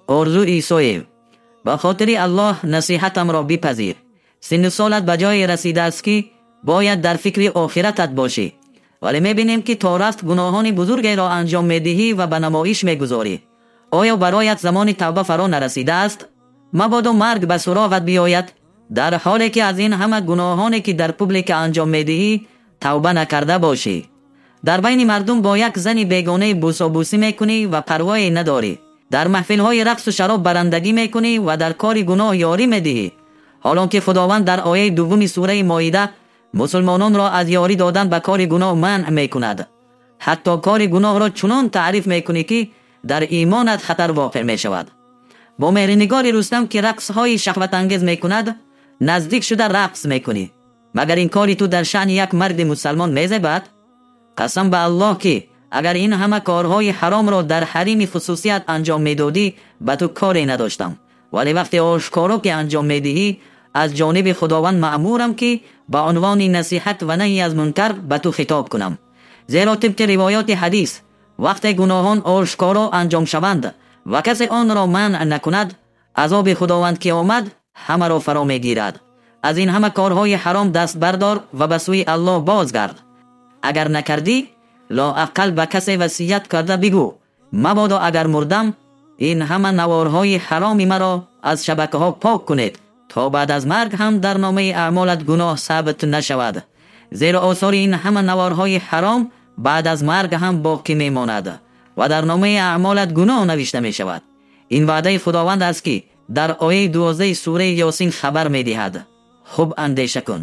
Орзу Исоев, ба хотири Аллоҳ насиҳатамро бипазир. Синну солат ба ҷое расидааст, ки бояд дар фикри охиратат бошӣ. Вале мебинем, ки то рафт гуноҳони бузургеро анҷом медиҳӣ ва ба намоиш мегузорӣ. Оё бароят замони тавба фаро нарасидааст? Мабодо марг ба суроғат биёяд, дар ҳоле ки аз ин ҳама гуноҳоне ки дар публика анҷом медиҳӣ тавба накарда бошӣ. Дар байни мардум бо як зани бегона бӯсабӯсӣ мекунӣ ва парвое надорӣ. Дар маҳфилҳои рақсу шароб барандагӣ мекунӣ ва дар кори гуноҳ ёрӣ медиҳӣ. Ҳолон ки Худованд дар ояи дуюми сураи Моида мусулмононро аз ёрӣ додан ба кори гуноҳ манъ мекунад. Ҳатто кори гуноҳро чунон таъриф мекунӣ, ки дар имонат хатар воқеъ мешавад. Бо меҳринигори Рустам, ки рақсҳои шаҳватангез мекунад, наздик шуда рақс мекунӣ. Магар ин кори ту дар шаъни як марди мусулмон мезебад? Қасам ба Аллоҳ, ки агар ин ҳама корҳои ҳаромро дар ҳарими хусусият анҷом медодӣ, ба ту коре надоштам. Вале вақте ошкоро ки анҷом медиҳӣ, аз ҷониби Худованд маъмурам, ки ба унвони насиҳат ва наҳй аз мункар ба ту хитоб кунам. Зеро тибқи ривоёти ҳадис, вақте гуноҳон ошкоро анҷом шаванд ва касе онро манъ накунад, азоби Худованд ки омад ҳамаро фаро мегирад. Аз ин ҳама корҳои ҳаром даст бардор ва ба сӯи Аллоҳ бозгард. Агар накардӣ, лоақал ба касе васият карда бигӯ: мабодо агар мурдам, ин ҳама наворҳои ҳароми маро аз шабакаҳо пок кунед, то баъд аз марг ҳам дар номаи аъмолат гуноҳ сабт нашавад. Зеро осори ин ҳама наворҳои ҳаром баъд аз марг ҳам боқӣ мемонад ва дар номаи аъмолат гуноҳ навишта мешавад. Ин ваъдаи Худованд аст, ки дар ояи 12 сураи Ёсин хабар медиҳад. Хуб андеша кун.